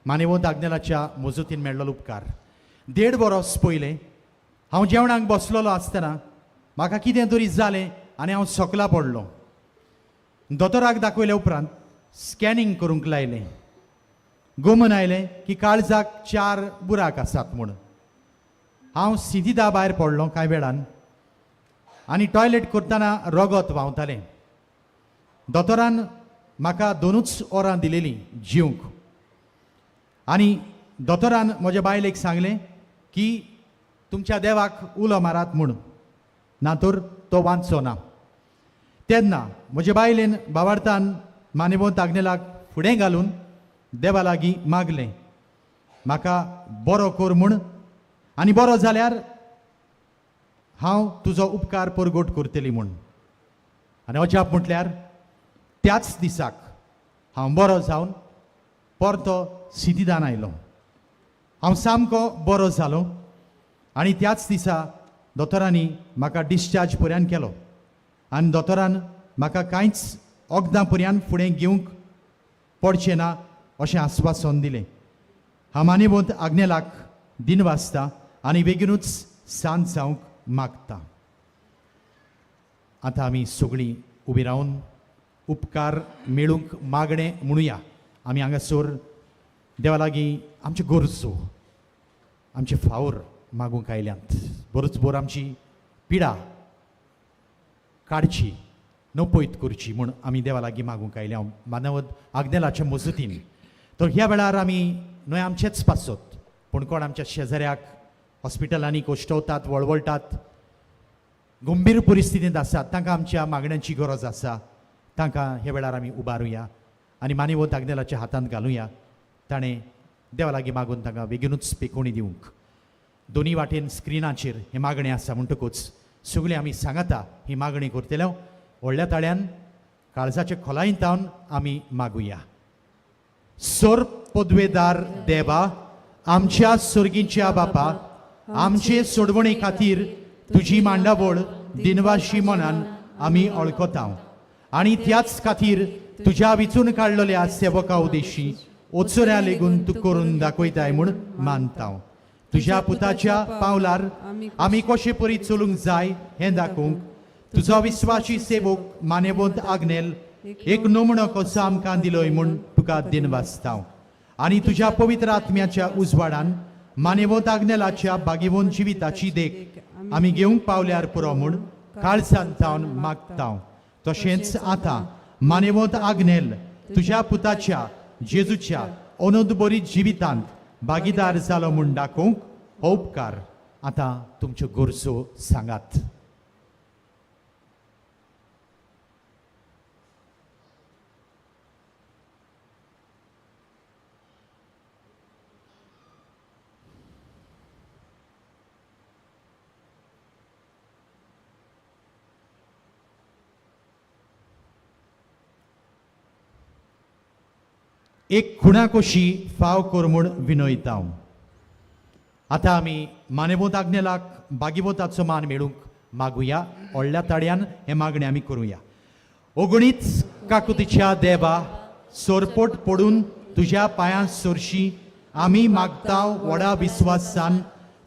मानेवंत आग्नेलाच्या मजतीन मेळ्ळलो उपकार. 1.5 वरोस पयलें हांव जेवणाक बसलेलो आसतना म्हाका कितें तरी जालें आनी हांव सकला पडलो. दोतोराक दाखयल्या उपरांत स्कॅनिंग करूंक लायलें. गोमन आयलें की काळजाक 4 बुराक आसात म्हूण. हांव सिंतिदा भायर पडलो कांय वेळान आनी टॉयलेट करतना रगत व्हांवतालें. दोतोरान म्हाका 2 वरां दिलेलीं जिवंक आनी दोतोरान म्हज्या बायलेक सांगलें की तुमच्या देवाक उलो मारात म्हूण, ना तर तो वांचचो ना. तेन्ना म्हजे बायलेन बावार्थान मानेवंत आग्नेलाक फुडें घालून देवा लागीं मागलें, म्हाका बरो कर म्हूण आनी बरो जाल्यार हांव तुजो उपकार परगट करतली म्हूण. आनी अजाप म्हटल्यार त्याच दिसाक हांव बरो जावन परतो सिंतिदान आयलो. हांव सामको बरो जालो आनी त्याच दिसा दोतोरांनी म्हाका डिस्चार्ज पर्यंत केलो आनी दोतोरान म्हाका कांयच वखदां पर्यंत फुडें घेवंक पडचें ना अशें आस्वासन दिलें. हांव मानेवंत आग्नेलाक दिनवासता आनी बेगीनूच सांज जावंक मागता. आतां आमी सगळीं उबी रावन उपकार मेळूंक मागणें म्हणुया. आमी हांगासर देवा लागीं आमच्यो गरजो, आमचे फावर मागूंक आयल्यात. बरोच बोर आमची पिडा काडची नपयत करची म्हूण आमी देवा लागीं मागूंक आयल्या मानवत आग्नेलाच्या मजतीन. तर ह्या वेळार आमी न्हय आमचेच पासत पूण कोण आमच्या शेजाऱ्याक हॉस्पिटलांनी कोश्टवतात, वळवळटात, गंभीर परिस्थितींत आसात, तांकां आमच्या मागण्यांची गरज आसा. तांकां ह्या वेळार आमी उबारुया आनी मानेवंत आग्नेलाच्या हातांत घालुया. ताणें देवा लागीं मागून तांकां बेगीनूच पेकोवणी दिवंक. दोनी वाटेन स्क्रिनाचेर हें मागणें आसा म्हणटकूच सगळीं आमी सांगाता ही मागणी करतले. व्हडल्या ताळ्यान काळजाचे खोलायेन तावन आमी मागुया. सोर पदवेदार देवा, आमच्या सोर्गींच्या बापा, आमचे सोडवणे खातीर तुजी मांडावळ दिनवाशी मनान आमी वळखता आनी त्याच खातीर तुज्या विचून काडलेल्या सेवका उदेशी ओचोऱ्या लेगून तूं करून दाखयताय म्हूण मानता. तुज्या पुताच्या पावलार आमी कशे परी चलूंक जाय हें दाखोवंक तुजो विस्वाशी सेवक मानेवंत आग्नेल एक नमुनो कसो आमकां दिलोय म्हूण तुका दिनवासता. आनी तुज्या पवित्र आत्म्याच्या उजवाडान मानेवंत आग्नेलाच्या बागेवंत जिविताची देख आमी घेवंक पावल्यार पुरो म्हूण काळजांत जावन मागता. तशेंच आतां मानेवंत आग्नेल तुज्या पुताच्या जेजूच्या अनंत बरी जिवितांत भागीदार जालो म्हूण दाखोवंक हो उपकार. आतां तुमच्यो गरजो सांगात. एक खुणा कशी फाव कर म्हूण विनयता. आतां आमी मानेवंत आग्नेलाक बागिवंताचो मान मेळूंक मागुया. व्हडल्या ताळ्यान हें मागणें आमी करुया. ओगणीच काकुतीच्या देवा, सोरपोट पडून तुज्या पांयां सोरशी आमी मागता व्हडा विस्वासान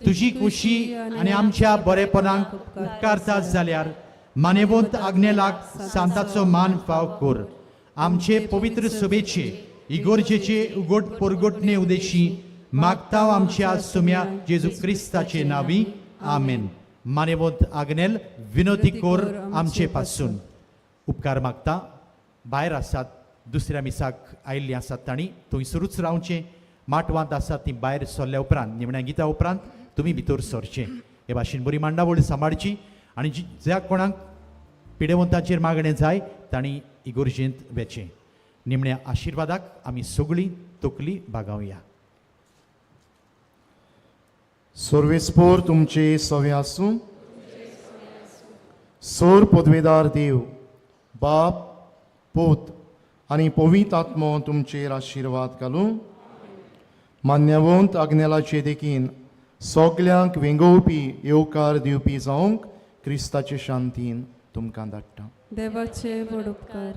तुजी खुशी आनी आमच्या बरेपणाक उपकारता जाल्यार मानेवंत आग्नेलाक सांताचो मान फाव कर. आमचे पवित्र सभेचे इगोर्जेचे उगोट पोरगोटणे उदेशी मागता आमच्या सुम्या जेजू क्रिस्ताचे नावी. आमेन. मानेवंत आग्नेल विनोती कोर आमचे पासून. उपकार मागता. भायर आसात दुसऱ्या मिसाक आयिल्लीं आसात तांणी थंयसरूच रावचें. माटवांत आसात ती भायर सरल्या उपरांत निमण्या गिता उपरांत तुमी भितर सरचें. हे भाशेन बरी मांडावळ सांबाळची आनी ज्या कोणाक पिडेवंताचेर मागणें जाय तांणी इगोर्जेंत वेचें. निमण्या आशिर्वादाक आमी सगळीं तकली बागावया. सर्वेस्पोर तुमचे सवे आसूं. सोर पदवेदार देव बाप, पूत आनी पवित्र आत्मो तुमचेर आशिर्वाद घालूं. मान्यवंत आग्नेलाचे देखीन सगल्यांक वेंगोवपी येवकार दिवपी जावंक क्रिस्ताचे शांतीन तुमकां धाडटा. देवाचे व्हड उपकार.